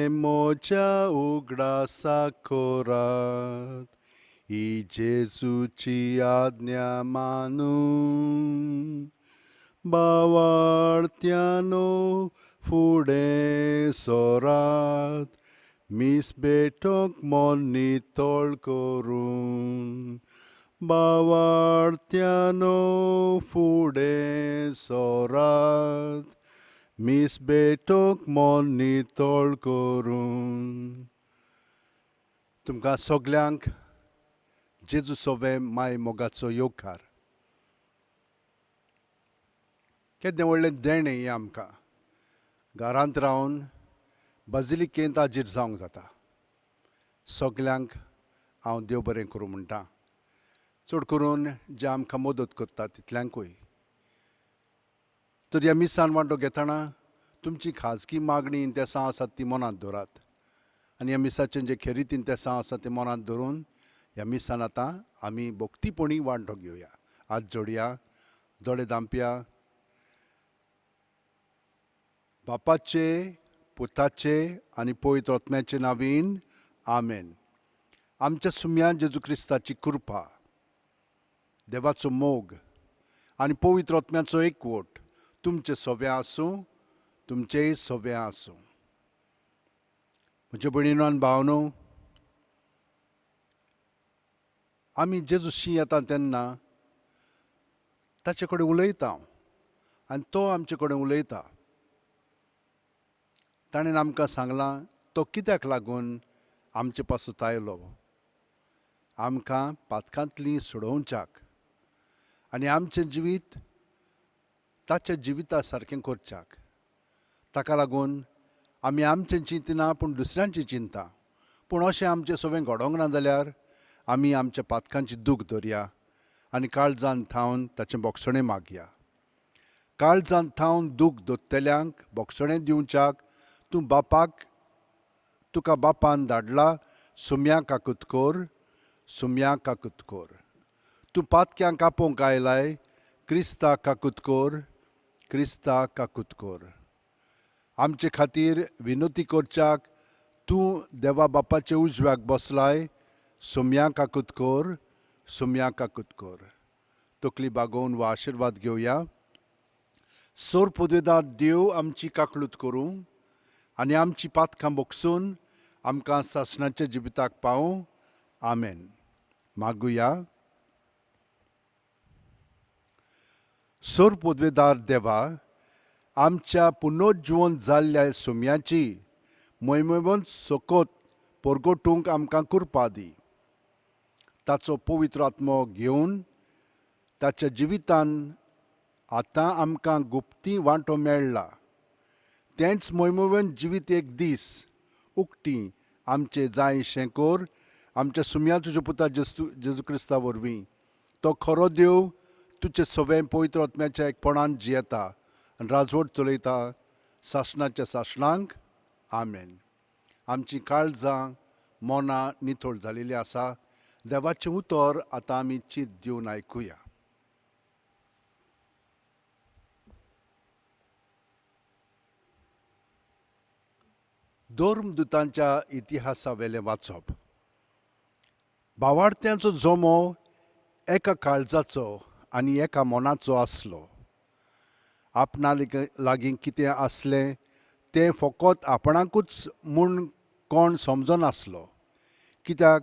म्हज्या उगडासाक करात ही जेजूची आज्ञा मानून बावाळत्यानो फुडें सरात मीस भेटोवंक मन नितळ करून बावाळत्यानो फुडें सरात मीस भेटोवंक मन नितळ करून. तुमकां सगल्यांक जेजू सोवे माय मोगाचो येवकार. केदें व्हडलें देणें हें आमकां घरांत रावन बाजिलिकेंत हाजीर जावंक जाता. सगल्यांक हांव देव बरें करूं म्हणटा, चड करून जे आमकां मदत करता तितल्यांकूय. तर ह्या मिसान वांटो घेतना तुमची खाजगी मागणी इंतेसांव आसात ती मनांत दवरात आनी ह्या मिसाचें जे खेरीत इंतेसांव आसा तें मनांत धरून ह्या मिसान आतां आमी भक्तीपणी वांटो घेवया. हात जोडया, दोळे धांपया. बापाचे, पुताचे आनी पवित्र आत्म्याचे नांवीन आमेन. आमच्या सुम्या जेजू क्रिस्ताची कृपा, देवाचो मोग आनी पवित्र आत्म्याचो एकवट तुमचे सव्या आसूं, तुमचेय सव्या आसूं. म्हजे भयणीनो आनी भावनो, आमी जेजूशी येता तेन्ना ताचे कडेन उलयता आनी तो आमचे कडेन उलयता. ताणें आमकां सांगलां तो कित्याक लागून आमचे पासून आयलो, आमकां पातकांतली सोडोवच्याक आनी आमचें जिवीत ताच्या जिविता सारकें करच्याक. ताका लागून आमी आमचें चिंतना पूण दुसऱ्यांची चिंता. पूण अशें आमचें सगळें घडोवंक ना जाल्यार आमी आमच्या पातकांची दूख धरया आनी काळजान थावन ताचें बोगसणें मागया. काळजान थावन दूख दोत्तेल्यांक बोगसणें दिवच्याक तूं बापाक, तुका बापान धाडला. सुम्या काकूत कर, सुम्या काकूत कर. तूं पातक्यांक कापोवंक आयलाय, क्रिस्ता काकूत कर, क्रिस्ता काकूत कर. आमचे खातीर विनोती करच्याक तूं देवा बापाचे उजव्याक बसलाय. सुम्या काकूत कर, सुम्या काकूत कर. तकली बागोवन वा आशिर्वाद घेवया. सोर पदवेदार देव आमची काकळूत करूं आनी आमची पातकां बोगसून आमकां सासणाच्या जिविताक पावूं. आमेन. मागुया. सोर पदवेदार देवा, आमच्या पुनर्जिवन जाल्ल्या सुम्याची मोयमोयवंत सोकोत परगटूंक आमकां कृपा दी. ताचो पवित्र आत्मो घेवन ताच्या जिवितान आतां आमकां गुप्ती वांटो मेळ्ळा. तेंच मोयमोयवंत जिवीत एक दीस उक्ती आमचे जाय शेंकोर आमच्या सुम्या तुज्या पुता जेजू क्रिस्ता वरवीं. तो खरो देव तुजे सवें पवित्र आत्म्याच्या एकपणान जियेता आनी राजवट चलयता सासणाच्या सासणांक. आमेन. आमची काळजां मनां नितळ जालेलीं आसा. देवाचें उतर आतां आमी चीत दिवन आयकुया. धर्मदुतांच्या इतिहासा वेलें वाचप. भावार्थ्यांचो जमो एका काळजाचो आनी एका मनाचो आसलो. आपणा लागीं कितें आसलें तें फकत आपणाकूच म्हूण कोण समजनासलो, कित्याक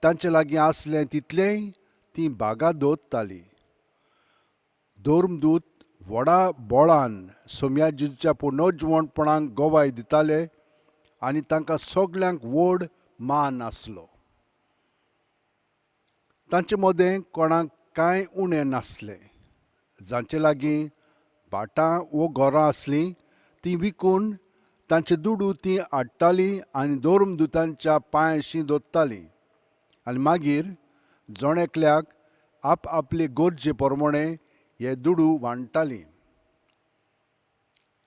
तांचे लागीं आसलें तितलेंय तीं बागा दवरतालीं. धर्मदूत व्हडा बोळान सोम्या जेजूच्या पुनर्जिवणपणाक गवाय दिताले आनी तांकां सगल्यांक व्हड मान आसलो. तांचे मदें कोणाक कांय उणें नासलें. जांचे लागीं भाटां वो घरां आसलीं तीं विकून तांचे दुडू तीं हाडटालीं आनी धर्मदुतांच्या पांयशी दवरतालीं आनी मागीर जण एकल्याक आप आपले गरजे प्रमाणे हे दुडू वांट्टालीं.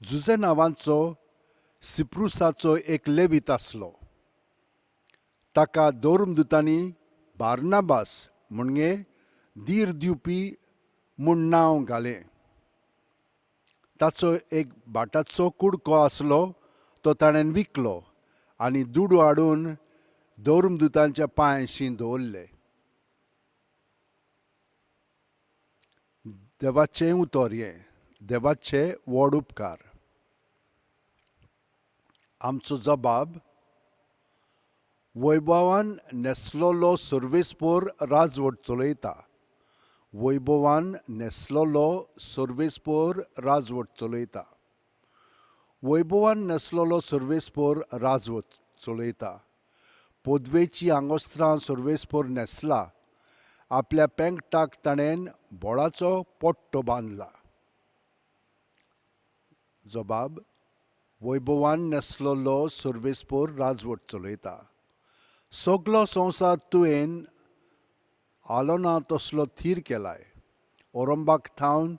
जुजे नांवाचो सिप्रुसाचो एक लेवीत आसलो. ताका धर्मदुतांनी बार्नाबास म्हणजे धीर दिवपी म्हूण नांव घालें. ताचो एक भाटाचो कुडको आसलो, तो ताणें विकलो आनी दुडू हाडून धर्मदुतांच्या पांयशी दवरले. देवाचें उतर हें, देवाचे व्हड उपकार. आमचो जबाब: वैभवान न्हेसलोलो सर्वेस्पोर राजवट चलयता. वैभवान न्हेसलोलो सर्वेस्पोर राजवट चलयता. वैभवान न्हेसलोलो सर्वेस्पोर राजवट चलयता. पदवेची आंगोस्त्रां सर्वेस्पोर न्हेसला. आपल्या पेंकटाक ताणें बोळाचो पट्टो बांदला. जबाब: वैभवान न्हेसलोलो सर्वेस्पोर राजवट चलयता. सगलो संवसार तुवें आलोना तसलो थीर केलाय. ओरंबाक थावन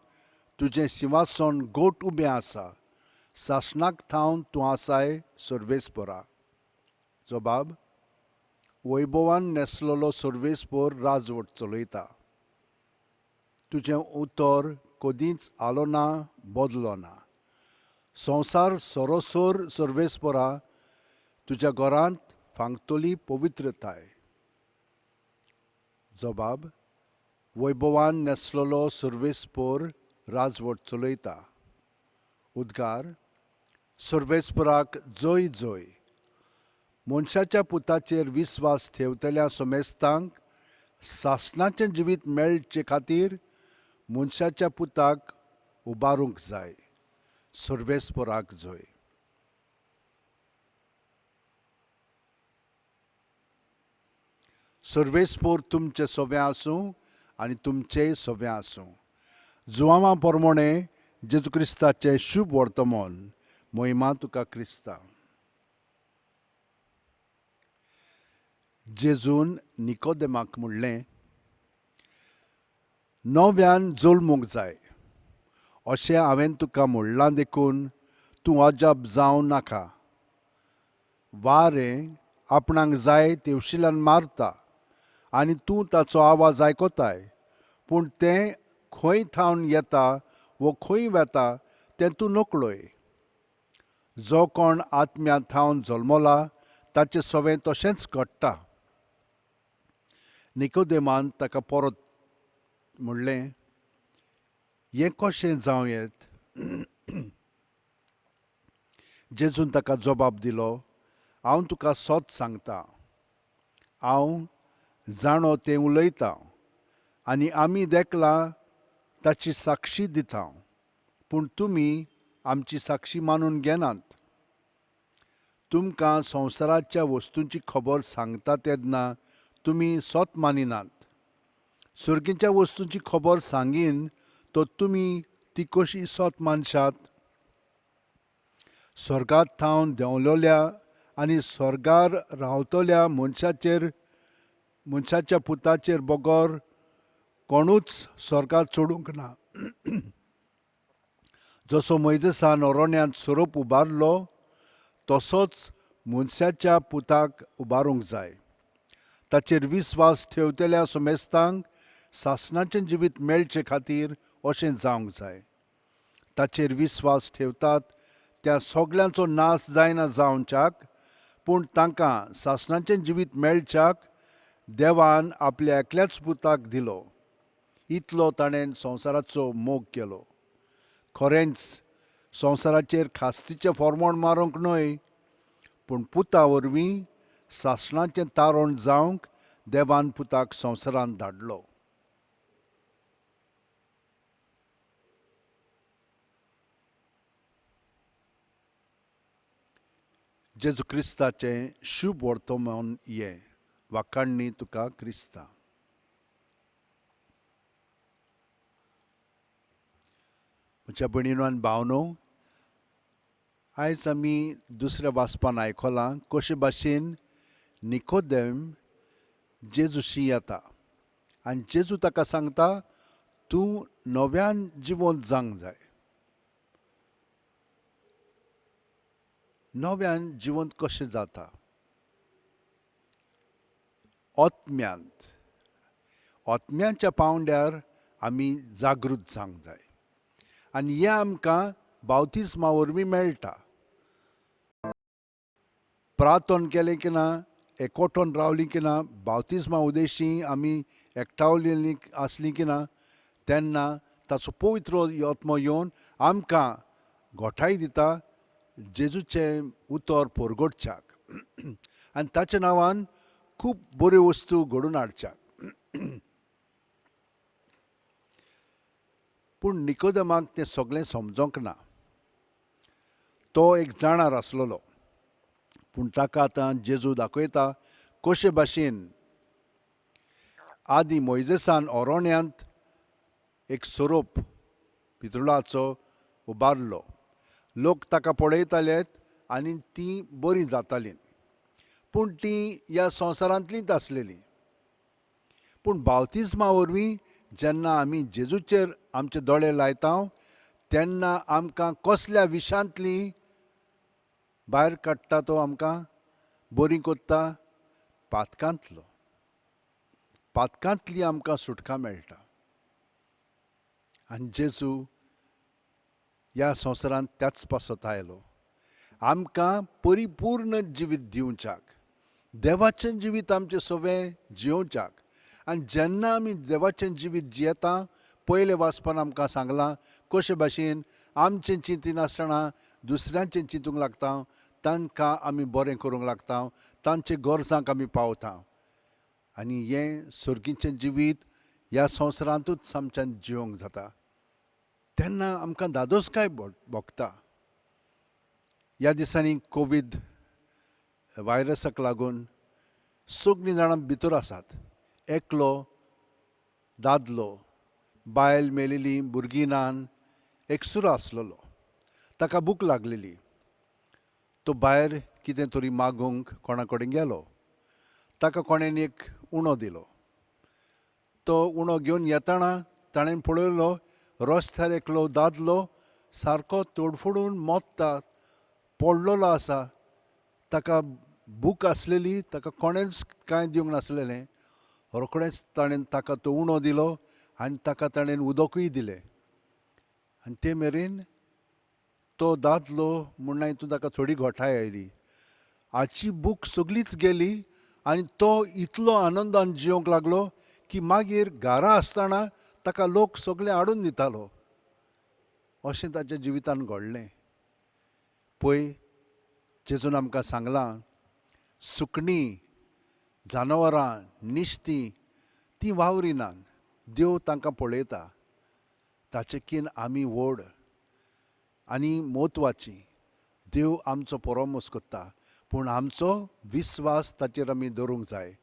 तुजें सिंवासन गोट उबें आसा. सासणाक थावन तूं आसाय सर्वेस्पोरा. जबाब: वैभवान न्हेसलोलो सर्वेस्पोर राजवट चलयता. तुजें उतर कदींच आलो ना, बदलो ना. संवसार सरोसर सर्वेस्पोरा तुज्या घरांत फांकतली पवित्रताय. जबाब: वैभवान न्हेसलोलो सर्वेस्पोर राजवट चलयता. उद्गार: सर्वेस्पोराक जय जय. मनशाच्या पुताचेर विस्वास ठेवतल्या समेस्तांक सासणाचें जिवीत मेळचे खातीर मनशाच्या पुताक उबारूंक जाय. सर्वेस्पोराक जय. सर्वेस्पोर तुमचें सवें आसूं आनी तुमचेंय सवें आसूं. जुवांवा पोरमोणे जेजू क्रिस्ताचें शुभ वर्तमान. मोहिमा तुका क्रिस्ता. जेजून निकोदेमाक म्हणलें, नव्यान जल्मूंक जाय अशें हांवें तुका म्हणलां देखून तूं अजाप जावं नाका. वारें आपणाक जाय तेवशिल्यान मारता आनी तूं ताचो आवाज आयकताय, पूण तें खंय थावन येता वो खंय वेता तें तूं नकळय. जो कोण आत्म्या थावन जल्मला ताचें सवें तशेंच घडटा. निकोदेमान ताका परत म्हणलें, हें कशें जावं येत? जेजून ताका जबाब दिलो, हांव तुका सत सांगता, हांव जाणो तें उलयतां आनी आमी देखलां ताची साक्षी दिता, पूण तुमी आमची साक्षी मानून घेनात. तुमकां संवसाराच्या वस्तूंची खबर सांगता तेन्ना तुमी सत मानिनात. सर्गीच्या वस्तूंची खबर सांगीन तर तुमी ती कशी सत मानशात? स्वर्गात थावन देंवलोल्या आनी स्वर्गार रावतल्या मनशाचेर मनशाच्या पुताचेर बगर कोणूच स्वर्गार चडूंक ना. जसो मोयजेसान अरण्यांत सोरोप उबारलो तसोच मनशाच्या पुताक उबारूंक जाय. ताचेर विस्वास ठेवतल्या समेस्तांक सासणाचें जिवीत मेळचे खातीर अशें जावंक जाय. ताचेर विस्वास ठेवतात त्या सगल्यांचो नाश जायना जावच्याक, पूण तांकां सासणाचें जिवीत मेळच्याक देवान आपल्या एकल्याच पुताक दिलो. इतलो ताणें संवसाराचो मोग केलो. खरेंच संवसाराचेर खास्तीचें फॉर्मोण मारूंक न्हय, पूण पुता वरवीं सासणाचें तारण जावंक देवान पुताक संवसारांत धाडलो. जेजू क्रिस्ताचें शुभ वर्तमान हें. वाखाणणी तुका क्रिस्ता. म्हज्या भयणीनो आनी भावनो, आयज आमी दुसऱ्या वाचपान आयकलां कशे भाशेन निकोदेम जेजूशी येता आनी जेजू ताका सांगता, तूं नव्यान जिवंत जावंक जाय. नव्यान जिवंत कशें जाता? आत्म्यांत, आत्म्याच्या पांवड्यार आमी जागृत जावंक जाय आनी हें आमकां बावतिस्मा वरवीं मेळटा. प्रार्थन केलें की ना, एकवटोन रावलीं की ना, बावतिज्मा उदेशी आमी एकठावलेलीं आसलीं की ना, तेन्ना ताचो पवित्र आत्मो येवन आमकां घोटाय दिता जेजूचें उतर परगटच्याक आनी ताच्या नांवान खूब बऱ्यो वस्तू घडून हाडच्याक. पूण निकोदमाक तें सगळें समजोंक ना. तो एक जाणार आसलेलो, पूण ताका आतां जेजू दाखयता कशे भाशेन आदी मोयजेसान ओरोण्यांत एक सोरोप पितुळाचो उबारलो. लोक ताका पळयताले आनी तीं बरीं जातालीं, पूण तीं ह्या संवसारांतलींच आसलेलीं. पूण बावतिज्मा वरवीं जेन्ना आमी जेजूचेर आमचे दोळे लायता तेन्ना आमकां कसल्या विशांतली भायर काडटा, तो आमकां बरी कोत्ता पातकांतलो. पातकांतली आमकां सुटका मेळटा. आनी जेजू ह्या संवसारांत त्याच पासत आयलो, आमकां परिपूर्ण जिवीत दिवच्याक, देवाचें जिवीत आमचें सगळें जियोवच्याक. आनी जेन्ना आमी देवाचें जिवीत जियेता, पयलें वाचपान आमकां सांगलां कशे भाशेन आमचें चिंतिनासतना दुसऱ्यांचें चिंतूंक लागता, तांकां आमी बरें करूंक लागता, तांचे गरजांक आमी पावता. आनी हें सर्गीचें जिवीत ह्या संवसारांतूच आमच्यान जिवंक जाता. तेन्ना आमकां धादोसकाय भोगता. ह्या दिसांनी कोवीड व्हायरसाक लागून सगळीं जाणां भितर आसात. एकलो दादलो, बायल मेलेली, भुरगीं नान, एकसुरो आसलेलो. ताका भूक लागलेली. तो भायर कितें तरी मागूंक कोणा कडेन गेलो. ताका कोणेन एक उणो दिलो. तो उणो घेवन येतना ताणें पळयलो रस्त्यार एकलो दादलो सारको तोडफोडून मोत्ता पडलेलो आसा. ताका भूक आसलेली, ताका कोणेंच कांय दिवंक नासलेलें. रोखडेंच ताणें ताका तो उणो दिलो आनी ताका ताणें उदकूय दिलें. आनी ते मेरेन तो दादलो म्हणून हितून ताका थोडी घोटाय आयली. हाची भूक सगळीच गेली आनी तो इतलो आनंदान जिवंक लागलो की मागीर घरा आसतना ताका लोक सगळे हाडून दितालो. अशें ताच्या जिवितान घडलें. पळय, जेजून आमकां सांगलां, सुकणीं, जनावरां, निस्तीं तीं वावरिनात, देव तांकां पळयता. ताचे कीन आमी व्हड आनी म्हत्वाची. देव आमचो परोमोस करता, पूण आमचो विस्वास ताचेर आमी दवरूंक जाय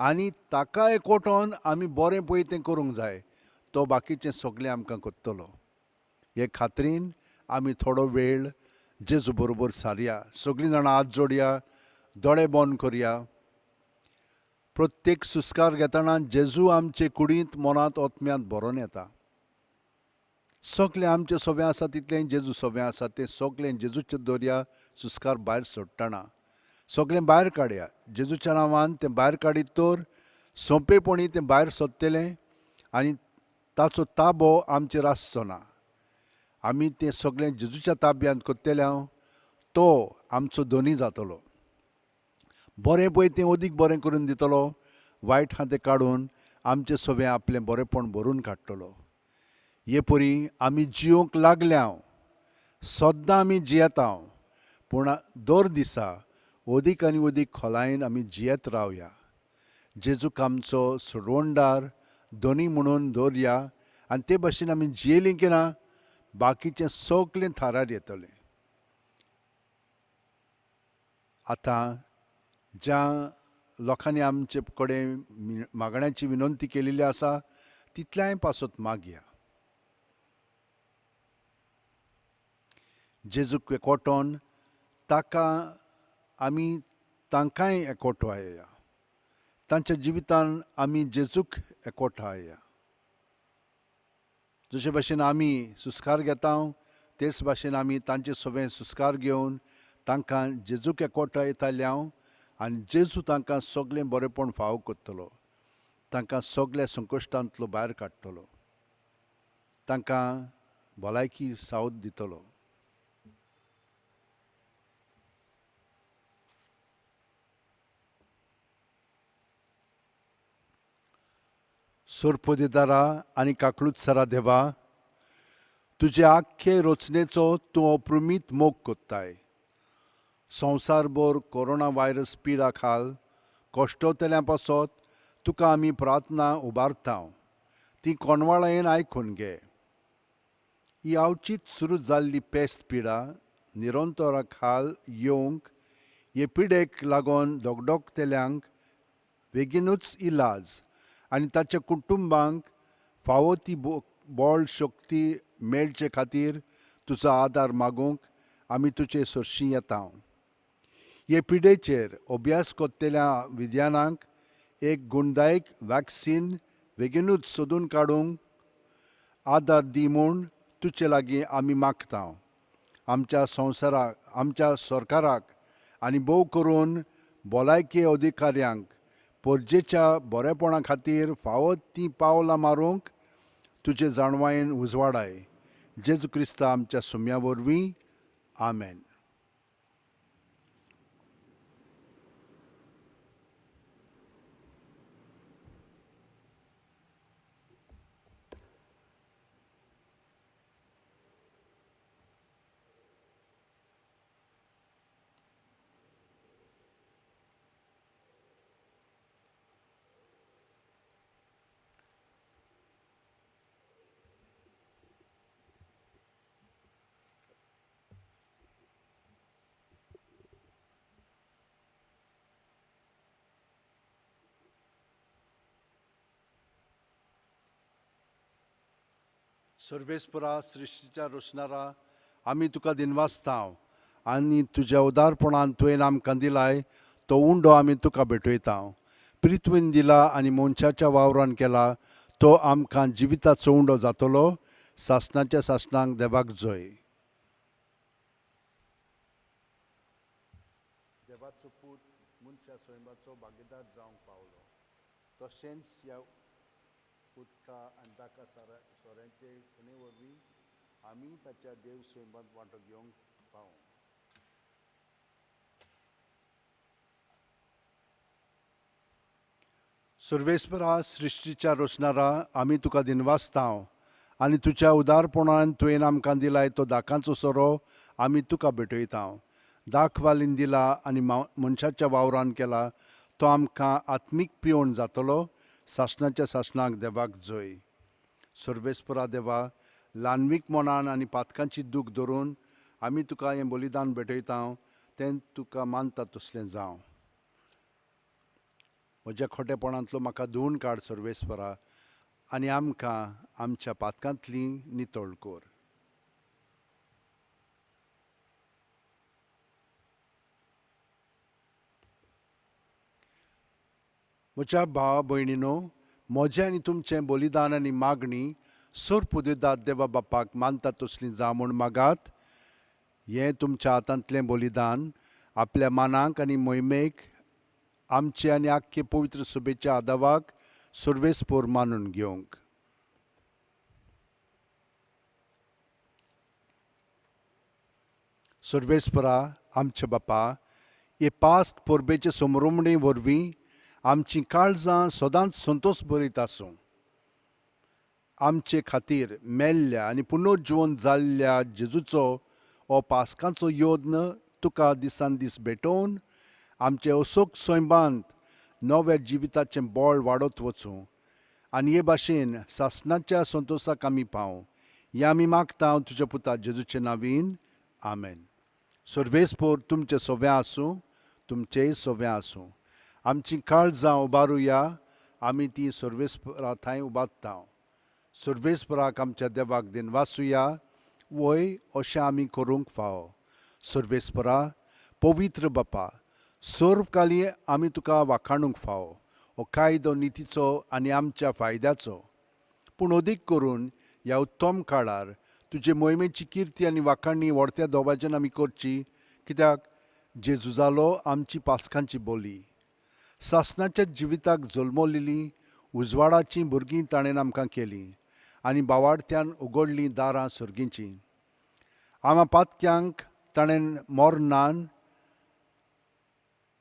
आनी ताका एकवटोन आमी बरें पळय तें करूंक जाय. तो बाकीचें सगळें आमकां करतलो. हे खात्रीन आमी थोडो वेळ जेजू बरोबर सारया. सगळीं जाणां हात जोडया, दोळे बंद करया. प्रत्येक सुस्कार घेतना जेजू आमचे कुडींत, मनांत, आत्म्यांत भरोन येता. सगळें आमचें सगळें आसा तितलें जेजू सगळें आसा तें सगळें जेजूचे दवरया. सुस्कार भायर सोडटना सगळें भायर काडया. जेजूच्या नांवान तें भायर काडीत तर सोंपेपणी तें भायर सोदतलें आनी ताचो ताबो आमचेर आसचो ना. आमी तें सगळें जेजूच्या ताब्यांत करतले, तो आमचो धनी जातलो. बरें पळय तें अदीक बरें करून दितलो, वायट आहा तें काडून आमचें सगळें आपलें बरेंपण भरून काडटलो. हे परी आमी जिवंक लागल्या, सद्दां आमी जियेता, पूण दर दिसा अदीक आनी अदीक खोलायेन आमी जियेत रावया. जेजूक आमचो सोडवणदार धनी म्हणून दवरया आनी ते भाशेन आमी जियेलीं की ना बाकीचें सगळें थारार येतलें. आतां ज्या लोकांनी आमचे कडेन मागण्याची विनंती केलेली आसा तितल्याय पासत मागया. जेजूक एकवटोन ताका आमी तांकांय एकवटाया. तांच्या जिवितान आमी जेजूक एकवटाया. जशे भाशेन आमी सुस्कार घेता तेच भाशेन आमी तांचे सगळे सुस्कार घेवन तांकां जेजूक एकवटायताले हांव आनी जेजू तांकां सगळें बरेंपण फावो करतलो. तांकां सगळ्या संकश्टांतलो भायर काडटलो, तांकां भलायकी सावध दितलो. सोरपोदेदारा आनी काकलूतसरा देवा, तुजे आख्खे रचनेचो तूं अप्रमीत मोग कोत्ताय। संवसारभर कोरोना व्हायरस पिडा खाल कश्टवतल्यां पासत तुका आमी प्रार्थना उबारता, ती कोणवाळायेन आयकून घे। ही आवचीत सुरू जाल्ली पेस्त पिडा निरंतरा खाल येवंक हे पिडेक लागून धगधगतल्यांक बेगीनूच इलाज आनी ताच्या कुटुंबांक फावो ती बळ शक्ती मेळचे खातीर तुजो आदार मागूंक आमी तुजे सरशी येता। हे पिडेचेर अभ्यास करतल्या विज्ञानाक एक गुणदायक वॅक्सीन बेगीनूच सोदून काडूंक आदार दी म्हूण तुजे लागीं आमी मागता। आमच्या संवसाराक, आमच्या सरकाराक आनी भोव करून भलायकी अधिकाऱ्यांक परजेच्या बरेपणा खातीर फावो तीं पावलां मारूंक तुजे जाणवायेन उजवाडाय। जेजू क्रिस्ता आमच्या सुम्या वरवीं, आमेन। सर्वेस्परा सृश्टीच्या रोशनारा, आमी तुका दिनवासता आनी तुज्या उदारपणान तुवें आमकां दिलाय तो उंडो आमी तुका भेटयता। पृथ्वीन दिला आनी मनशाच्या वावरान केला तो आमकां जिविताचो उंडो जातलो। सासणाच्या सासणांक देवाक जय। देवाचो पूत मनशा सैमाचो भागीदार जावंक पावलो, तशेंच ह्या उदका आनी दाका सोऱ्याचे खुणे वरवीं आमी ताच्या देव सैमांत वांटो घेवंक पावूं। सर्वेस्परा सृश्टीच्या रोशनारा, आमी तुका दिनवासता आनी तुज्या उदारपणान तुवें आमकां दिलाय तो दाकांचो सोरो आमी तुका भेटयता। दाखवालीन दिला आनी मनशाच्या वावरान केला तो आमकां आत्मीक पिवन जातलो। सासणाच्या सासणाक देवाक जय। सर्वेस्परा देवा, ल्हानवीक मनान आनी पातकांची दूख धरून आमी तुका हें बलिदान भेटयता, तें तुका मानता तसलें जावं। म्हज्या खोटेपणांतलो म्हाका धुवून काड सर्वेस्परा आनी आमकां आमच्या पातकांतली नितळ कर। म्हज्या भावा भयणीनो, म्हजें आनी तुमचें बलिदान आनी मागणी सोरपुदेदात देवा बापाक मानता तसली जावं म्हूण मागात। हें तुमच्या हातांतलें बलिदान आपल्या मानाक आनी मोहिमेक आमचे आनी आख्खे पवित्र सभेच्या आदावाक सर्वेस्पोर मानून घेवंक। सर्वेस्परा आमच्या बापा, हे पास्क परबेचे समरुमणे वरवीं आमची काळजां सदांच संतोष बरीत आसूं। आमचे खातीर मेल्ल्या आनी पुनर्जिवन जाल्ल्या जेजूचो हो पास्कांचो यत्न तुका दिसान दीस भेटोवन आमचे असोक सैमांत नव्या जिविताचें बळ वाडत वचूं आनी हे भाशेन सासणाच्या संतोशाक आमी पावूं। हें आमी मागता तुज्या पुता जेजूचे नांवीन, आमेन। सर्वेस्पोर तुमचें सव्या आसूं, तुमचेंय सव्या आसूं। आमची काळजां उबारुया, आमी ती सर्वेस्परा थंय उबारता। सर्वेस्पराक आमच्या देवाक दिनवासुया, वय अशें आमी करूंक फावो। सर्वेस्परा पवित्र बापा, सर्व काली आमी तुका वाखाणूंक फावो हो कायदो नितीचो आनी आमच्या फायद्याचो, पूण अदीक करून ह्या उत्तम काळार तुजे मोहिमेची किर्ती आनी वाखाणी व्हडत्या दोबाच्यान आमी करची, कित्याक जेजू जालो आमची पास्कांची बोली। सासणाच्या जिविताक जल्मलेली उजवाडाचीं भुरगीं ताणें आमकां केलीं आनी बावाडत्यान उगडलीं दारां सर्गींचीं। आमा पातक्यांक ताणें मरणान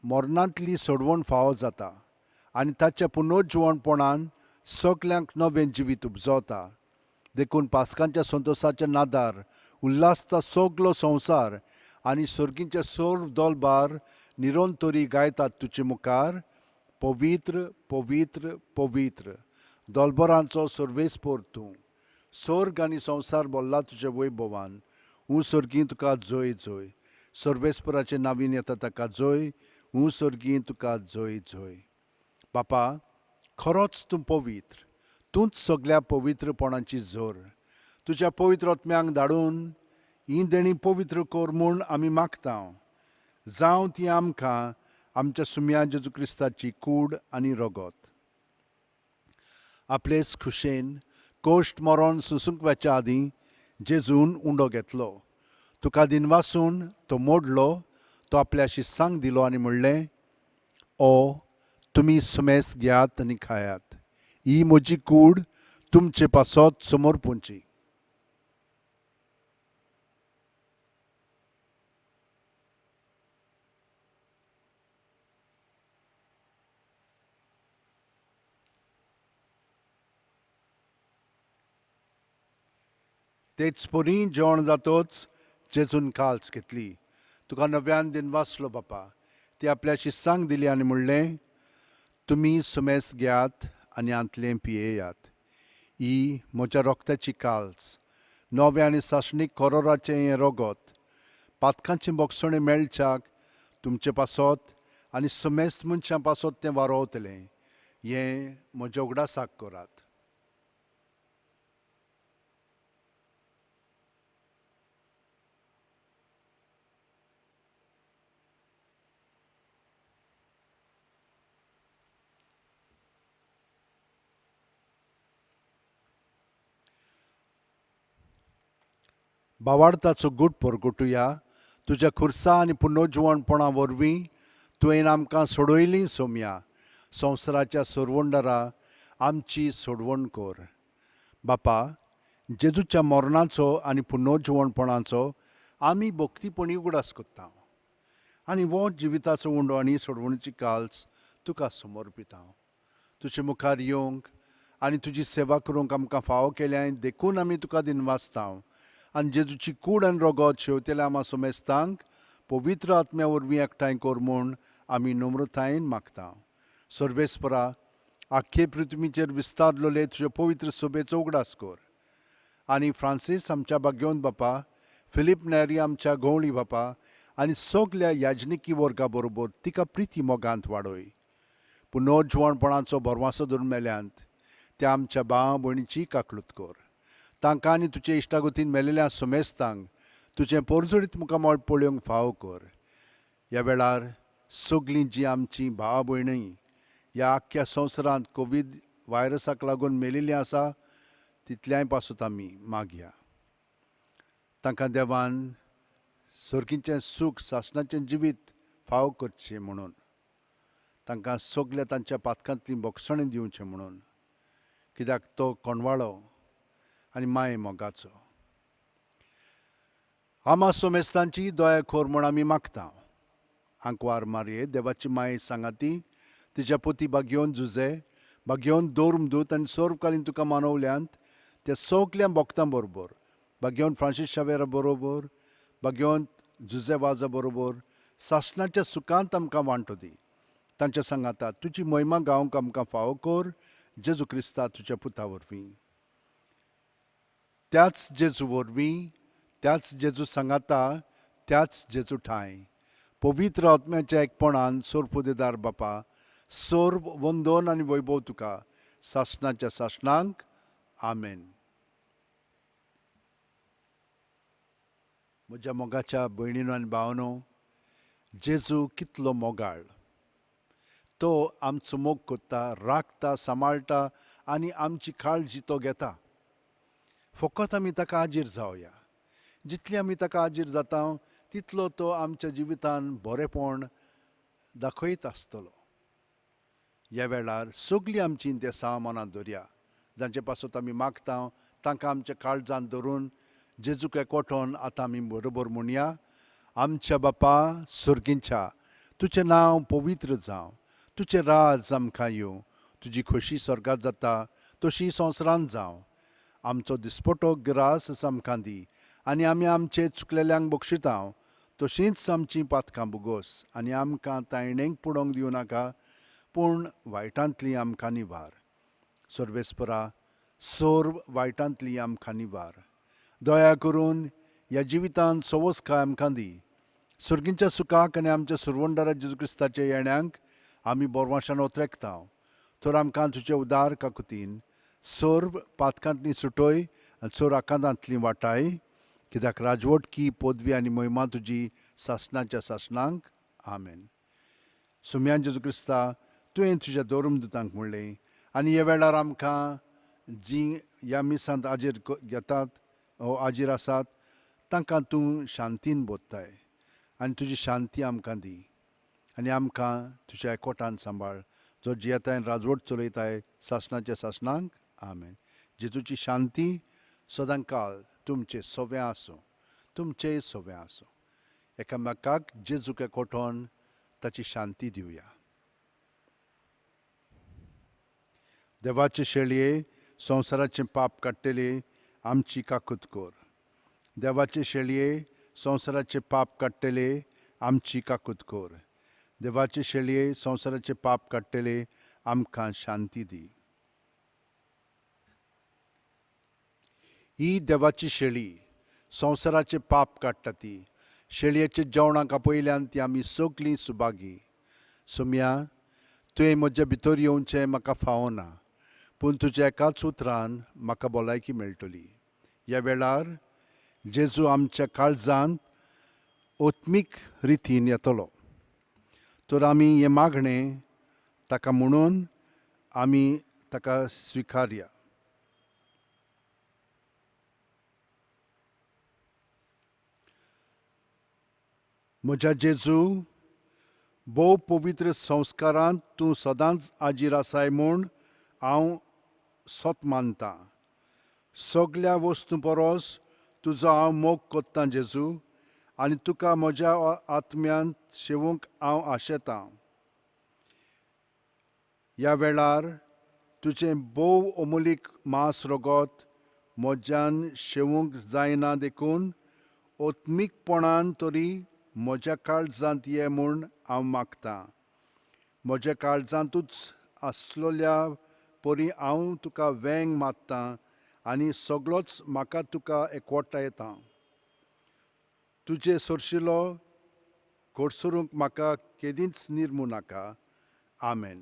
मरणांतली सोडवण फावो जाता आनी ताच्या पुनर्जिवणपणान सगल्यांक नवें जिवीत उपजवता. देखून पास्कांच्या संतोसाच्या नादार उल्हासता सगलो संवसार आनी सर्गींचे सर्व दोलबार निरंतरी गायतात तुजे मुखार, पवित्र पवित्र पवित्र दोलबरांचो सर्वेस्पोर तूं. स्वर्ग आनी संवसार भरला तुज्या वैभवान. ऊं सर्गीं तुका जय जय. सर्वेस्पराचे नावीन येता ताका जय. ऊं सर्गीं तुका जय जय. बापा, खरोच तूं पवित्र, तूंच सगल्या पवित्रपणाची जोर. तुज्या पवित्र आत्म्यांक धाडून ही देणी पवित्र कर म्हूण आमी मागता. जावं ती आमकां आमच्या सुम्या जेजू क्रिस्ताची कूड आनी रगत. आपलेच खुशेन कोश्ट मरोन सुसूंक वचच्या आदीं जेजून उंडो घेतलो, तुका दिनवासून तो मोडलो, तो आपल्या शिस्सांक दिलो आनी म्हणलें, ओ तुमी सुमेस घेयात आनी खायात, ही म्हजी कूड तुमचे पासत समर्पूंची. तेच परी जेवण जातोच जेजून काल्स घेतली, तुका नव्यान दिनवासलो बापा, ती आपल्या शिस्सांक दिली आनी म्हणलें, तुमी सुमेस घेयात आनी हांतलें पियेयात, ही म्हज्या रोगताची काल्स, नवें आनी सासणीक कोरोराचें हें रोगत, पातकांचें बोगसणें मेळच्याक तुमचे पासत आनी समेस्त मनशां पासत तें वारोवतलें, हें म्हज्या उगडासाक करात. बावार्थाचो गूट परगटुया. तुज्या खुर्सा आनी पुनर्जिवणपणा वरवीं तुवें आमकां सोडयलीं सोम्या. संवसाराच्या सोरवंडरा आमची सोडवण कर. बापा, जेजूच्या मरणाचो आनी पुनर्जिवणपणाचो आमी भक्तीपणी उगडास करता आनी हो जिविताचो उंडो आनी सोडवणीची काल्स तुका समर्पिता. तुजे मुखार येवंक आनी तुजी सेवा करूंक आमकां फावो केल्या देखून आमी तुका दिनवासता आनी जेजूची कूड आनी रगत शेवतेल्या आमा सोमेस्तांक पवित्र आत्म्या वरवीं एकठांय कर म्हूण आमी नम्रतायेन मागता. सर्वेस्परा, आख्खे पृथ्वीचेर विस्तारलेले तुजे पवित्र सभेचो उगडास कर आनी फ्रांसीस आमच्या भाग्योन बापा, फिलीप नेरी आमच्या गवळी बापा आनी सगल्या याजनिकी वर्गा बरोबर तिका प्रिती मोगांत वाडय. पुनर्जिवणपणाचो भरवासो धरून मेल्यांत त्या आमच्या भाव भयणीची काकलूत कर. तांकां आनी तुजे इश्टागतीन मेलेल्या समेस्तांक तुजें पोरजोडीत मुखामळ पळोवंक फावो कर. ह्या वेळार सगलीं जीं आमचीं भाव भयणी ह्या आख्ख्या संवसारांत कोवीड व्हायरसाक लागून मेलेलीं आसा तितल्याय पासून आमी मागया. तांकां देवान सर्गीचें सूख सासणाचें जिवीत फावो करचें म्हणून, तांकां सगल्या तांच्या पातकांतली बोगसणें दिवचें म्हणून, कित्याक तो कोणवाळो आनी माये मोगाचो. आमा सोमेस्तांची दया खोर म्हूण आमी मागता. आंकवार मारये देवाची माये सांगाती तिच्या पोती बागयोवन जुजे बागयोवन दौर्मदूत आनी सर्वकालीन तुका मानवल्यांत त्या सगल्या भक्तां बरोबर, बागयोवन फ्रांसीस शावेरा बरोबर, बागयोवन जुजे वाजा बरोबर सासणाच्या सुखांत आमकां वांटो दी. तांच्या सांगाता तुजी महिमा गावंक आमकां फावो कर, जेजू क्रिस्ता तुज्या पुता वरवीं. त्याच जेजू वरवीं, त्याच जेजू सांगाता, त्याच जेजू ठांय पवित्र आत्म्याच्या एकपणान सोरपुदेदार बापा, सर्व वंदन आनी वैभव तुका सासणाच्या सासणांक. आमेन. म्हज्या मोगाच्या भयणीनो आनी भावनो, जेजू कितलो मोगाळ. तो आमचो मोग करता, राखता, सांबाळटा आनी आमची काळजी तो घेता. फकत आमी ताका आजीर जावया. जितली आमी ताका आजीर जाता तितलो तो आमच्या जिवितान बरेपण दाखयत आसतलो. ह्या वेळार सगळीं आमचीं देसां मनांत दवरया. जांचे पासत आमी मागता तांकां आमच्या काळजांत धरून जेजूक एकवटोन आतां आमी बरोबर म्हणया. आमच्या बापा सर्गींच्या, तुजें नांव पवित्र जावं, तुजें राज आमकां येवं, तुजी खोशी स्वर्गात जाता तशी संवसारांत जावं. आमचो दिसपटो ग्रास आमकां दी आनी आमी आमचे चुकलेल्यांक बक्षिता तशींच आमचीं पातकां भुगोस आनी आमकां तायणेक पुडोवंक दिवं नाका, पूण वायटांतली आमकां निवार. सर्वेस्परा, सर्व वायटांतली आमकां निवार. दया करून ह्या जिवितांत सवसकाय आमकां दी. सर्गींच्या सुखाक आनी आमच्या सुरवंडारा जेजू क्रिस्ताच्या येण्यांक आमी बोरवाशान ओतरेकता. तर आमकां तुजे उदार काकुतीन सर्व पातकांतली सुटय आनी चोर आकांतांतली वाटाय, कित्याक राजवटकी पदवी आनी महिमा तुजी सासणाच्या सासणांक. आमेन. सुम्यान जेजू क्रिस्ता, तुवें तुज्या धर्मदुतांक म्हणलें आनी ह्या वेळार आमकां जीं ह्या मिसांत आजेर घेतात ओ आजीर आसात तांकां तूं शांतीन बोधताय आनी तुजी शांती आमकां दी आनी आमकां तुज्या एकवटान सांबाळ, जो जियेताय राजवट चलयताय सासणाच्या सासणांक. आमेन. जेजूची शांती सदां काल तुमचे सवें आसूं, तुमचेय सवें आसूं. एकामेकाक जेजूक एकवटोन ताची शांती दिवया. देवाचे शेळये संवसाराचें पाप काडटले आमची काकूत कर. देवाचे शेळये संवसाराचें पाप काडटले आमची काकूत कर. देवाचे शेळये संवसाराचें पाप काडटले आमकां शांती दी. ही देवाची शेळी संवसाराचें पाप काडटा ती. शेळयेच्या जेवणाक आपयल्यान ती आमी सगलीं सुभागी. सोम्या, तुवें म्हज्या भितर येवचें म्हाका फावना, पूण तुज्या एकाच उतरान म्हाका भलायकी मेळटली. ह्या वेळार जेजू आमच्या काळजांत आत्मीक रितीन येतलो. तर आमी हें मागणें ताका म्हणून आमी ताका स्विकारया. म्हज्या जेजू, भोव पवित्र संस्कारांत तूं सदांच आजीर आसाय म्हूण हांव सत मानतां. सगल्या वस्तूं परस तुजो हांव मोग कोत्तां जेजू, आनी तुका म्हज्या आत्म्यांत शेवूंक हांव आशेतां. ह्या वेळार तुजें भोव अमोलीक मांस रगत म्हज्यान शेवूंक जायना, देखून आत्मीकपणान तरी म्हज्या काळजांत ये म्हूण हांव मागतां. म्हज्या काळजांतूच आसलोल्या परी हांव तुका वेंग मारतां आनी सगळोच म्हाका तुका एकवटा येता. तुजे सरशिलो कडसरूंक म्हाका केदींच निर्मू नाका. आमेन.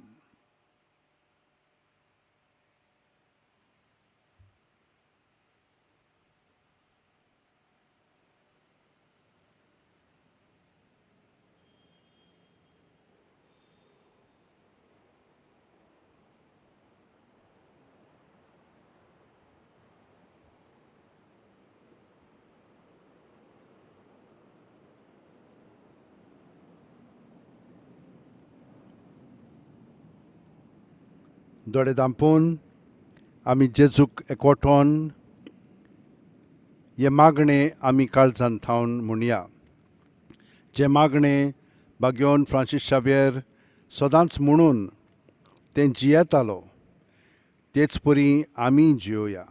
दोळे धांपून आमी जेजूक एकवटोन हे मागणें आमी काळजान थावन म्हणया. जें मागणें बाग्योन फ्रांसीस शाव्येर सदांच म्हणून तें जियेतालो तेच परी आमी जियोया.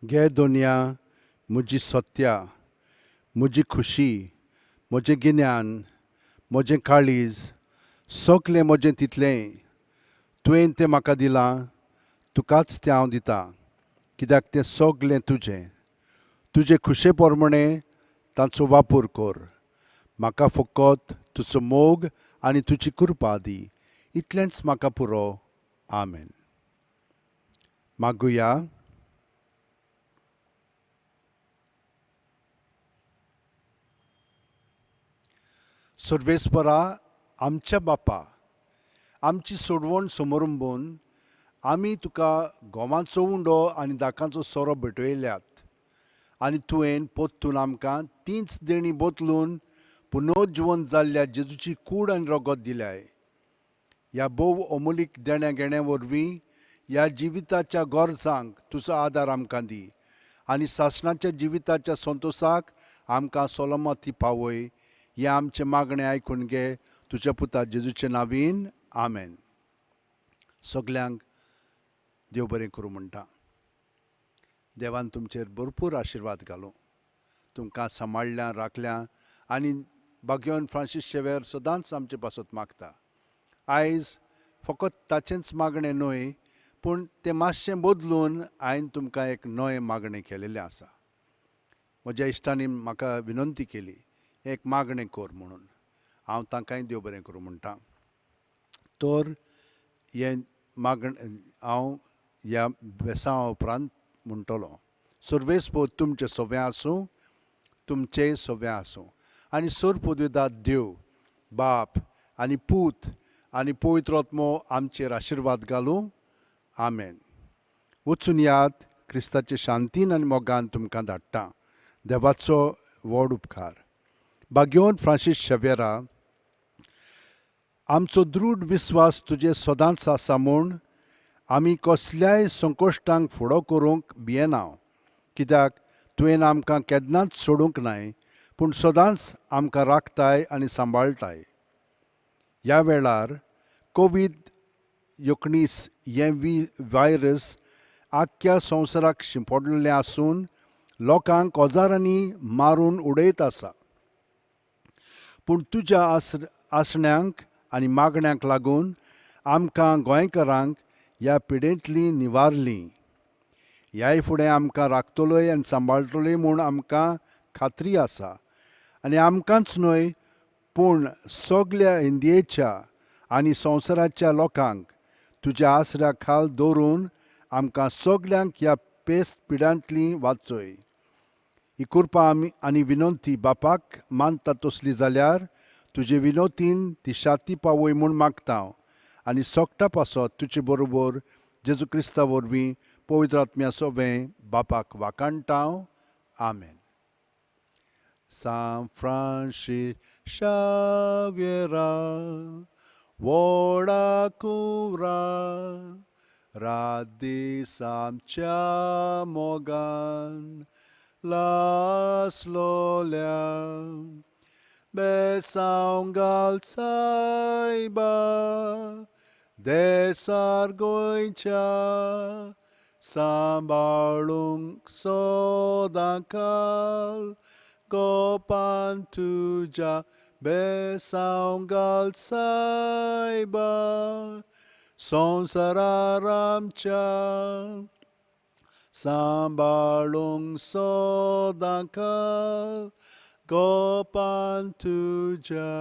घे दोनया म्हजी सत्या, म्हजी खुशी, म्हजें गिन्यान, म्हजें काळीज, सगलें म्हजें तितलें तुवें तें म्हाका दिलां, तुकाच तें हांव दितां, कित्याक तें सगलें तुजें. तुजे खुशे प्रमाणें तांचो वापर कर. म्हाका फकत तुजो मोग आनी तुजी कृपा दी, इतलेंच म्हाका पुरो. आमेन. मागुया. सर्वेस्परा आमच्या बापा, आमची सोडवण समरंबून आमी तुका गोवांचो उंडो आनी दाकांचो सोरो भेटयल्यात. आनी तुवें पोत्तून आमकां तींच देणी बदलून पुनोज्जीवन जाल्ल्या जेजूची कूड आनी रगत दिल्याय. ह्या भोव अमोलीक देण्या घेण्या वरवीं ह्या जिविताच्या गरजांक तुजो आदार आमकां दी आनी सासणाच्या जिविताच्या संतोसाक आमकां सोलमती पावय. हें आमचें मागणें आयकून घे तुज्या पुता जेजूचे नावीन, आमेन. सगल्यांक देव बरें करूं म्हणटा. देवान तुमचेर भरपूर आशिर्वाद घालूं. तुमकां सांबाळ्ळ्या राखल्या आनी बाग्योन फ्रांसीस शेवेर सदांच आमचे पासत मागता. आयज फकत ताचेंच मागणें न्हय पूण तें मातशें बदलून हांवें तुमकां एक नवें मागणें केलेलें आसा. म्हज्या इश्टांनी म्हाका विनंती केली एक मागणें कर म्हणून. हांव तांकांय देव बरें करूं म्हणटा. तर हें मागणें हांव ह्या बेसांवा उपरांत म्हणटलो. सर्वेस्पोद तुमचें सवें आसूं, तुमचेंय सवें आसूं आनी सर्वपदवीदाद देव बाप आनी पूत आनी पवित्र आत्मो आमचेर आशिर्वाद घालूं. आमेन. वचून यात, क्रिस्ताचे शांतीन आनी मोगान तुमकां धाडटा. देवाचो व्हड उपकार. बाग्योन फ्रांसीस शेवेरा, आमचो दृढ विस्वास तुजे सदांच आसा म्हूण आमी कसल्याय संकश्टांक फुडो करूंक भियेना, कित्याक तुवें आमकां केन्नाच सोडूंक नाय पूण सदांच आमकां राखताय आनी सांबाळटाय. ह्या वेळार कोवीड 19 हें व्हायरस आख्ख्या संवसाराक शिंपडलेलें आसून लोकांक हजारांनी मारून उडयत आसा. पूण तुज्या आसण्यांक आनी मागण्यांक लागून आमकां गोंयकारांक ह्या पिडेंतलीं निवारलीं. ह्याय फुडें आमकां राखतलोय आनी सांबाळटलोय म्हूण आमकां खात्री आसा. आनी आमकांच न्हय पूण सगल्या इंडियेच्या आनी संवसाराच्या लोकांक तुज्या आसऱ्या खाल दवरून आमकां सगल्यांक ह्या पेस्त पिड्यांतली वाचय. ही कृपा आमी आनी विनंती बापाक मानता तसली जाल्यार तुजे विनोतीन ती शाती पावय म्हूण मागता आनी सोगटा पासत तुजे बरोबर जेजू क्रिस्ता वरवीं पवित्र आत्म्या सोवें बापाक वाखाणटा. आमेन. सांत फ्रांसीस शाव्येरा, व्हडा कुंवरा, रात दीस आमच्या मोगान लासलोल्या, बेसांव घाल सायबा देसार गोंयच्या, सांबाळूंक सदांकाल गोपान तुज्या, बेसांव घाल सायबा संवसारार आमच्या, सांबाळूंक सदांकाल गोपान तुज्या.